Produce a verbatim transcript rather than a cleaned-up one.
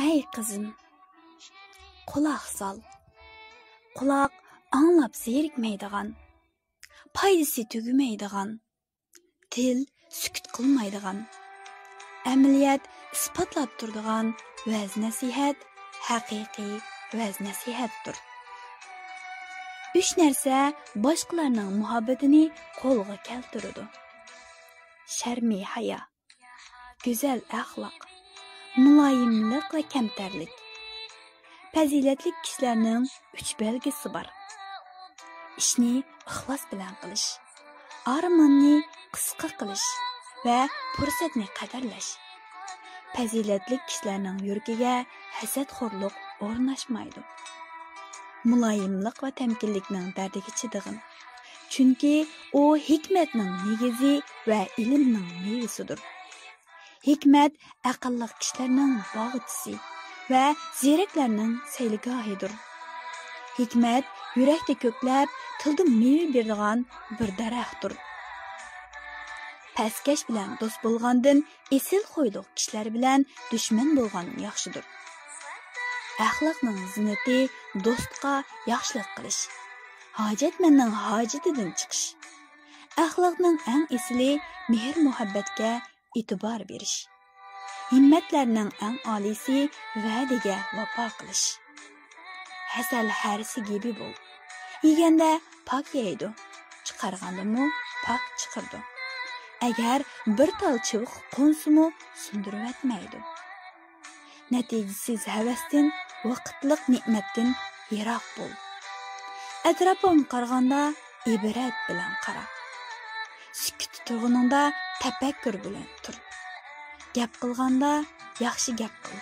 ئەي قىزىم، قۇلاق سال. قۇلاق ئاڭلاپ زېرىكمەيدىغان، پايدىسى تۈگىمەيدىغان، تىل سۈكۈت قىلمايدىغان، ئەمەلىيەت ئىسپاتلاپ تۇرىدىغان ۋەز-نەسىھەت ھەقىقىي ۋەز-نەسىھەتتۇر. ئۈچ نەرسە باشقىلارنىڭ مۇھەببىتىنى قولغا كەلتۈرىدۇ: شەرمى ھايا، گۈزەل ئەخلاق، مۇلايىملىق ۋە كەمتەرلىك. پەزىلەتلىك كىشىلەرنىڭ ئۈچ بەلگىسى بار: ئىشنى ئىخلاس بىلەن قىلىش، ئارماننى قىسقا قىلىش ۋە پۇرسەتنى قەدىرلەش. پەزىلەتلىك كىشىلەرنىڭ يۈرىكىگە ھەسەتخورلۇق ئورناشمايدۇ. مۇلايىملىق ۋە تەمكىنلىكنىڭ دەردىگە چىدىغىن، چۈنكى ئۇ ھېكمەتنىڭ نېگىزى ۋە ئىلىمنىڭ مېۋىسىدۇر. ھېكمەت ئەقىللىق كىشىلەرنىڭ باغچىسى ۋە زېرەكلەرنىڭ سەيلىگاھىدۇر. ھېكمەت يۈرەكتە كۆكلەپ، تىلدا مېۋە بېرىدىغان بىر دەرەختۇر. پەسكەش بىلەن دوست بولغاندىن، ئېسىل خۇيلۇق كىشىلەر بىلەن دۈشمەن بولغان ياخشىدۇر. ئەخلاقنىڭ زىننىتى دوستقا ياخشىلىق قىلىش، ھاجەتمەننىڭ ھاجىتىدىن چىقىش. ئەخلاقنىڭ ئەڭ ئېسىلى مېھىر-مۇھەببەتكە ئېتىبار بېرىش. ھىممەتلەرنىڭ ئەڭ ئالىيسى ۋەدىگە ۋاپا قىلىش. ھەسەل ھەرىسى گېپى بول. يېگەندە پاك يەيدۇ، چىقارغاندىمۇ پاك چىقىرىدۇ. ئەگەر بىر تال چىۋىققا قونسىمۇ سۇندۇرۇۋەتمەيدۇ. نەتىجىسىز ھەۋەستىن، ۋاقىتلىق نېمەتتىن يىراق بول. ئەتراپىڭغا قارىغاندا ئىبرەت بىلەن قارا. سۈكۈتتە تۇرغىنىڭدا تەپەككۇر بىلەن تۇر. گەپ قىلغاندا ياخشى گەپ قىل.